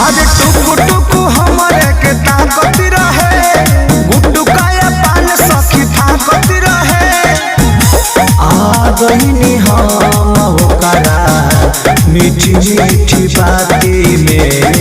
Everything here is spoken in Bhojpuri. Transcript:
अरे टुकु टुकु हमरे के ताकत रहे, गुटु काया पान सखी फाकत रहे। आ गईनी हम ओकरा मीठी मीठी बाती में।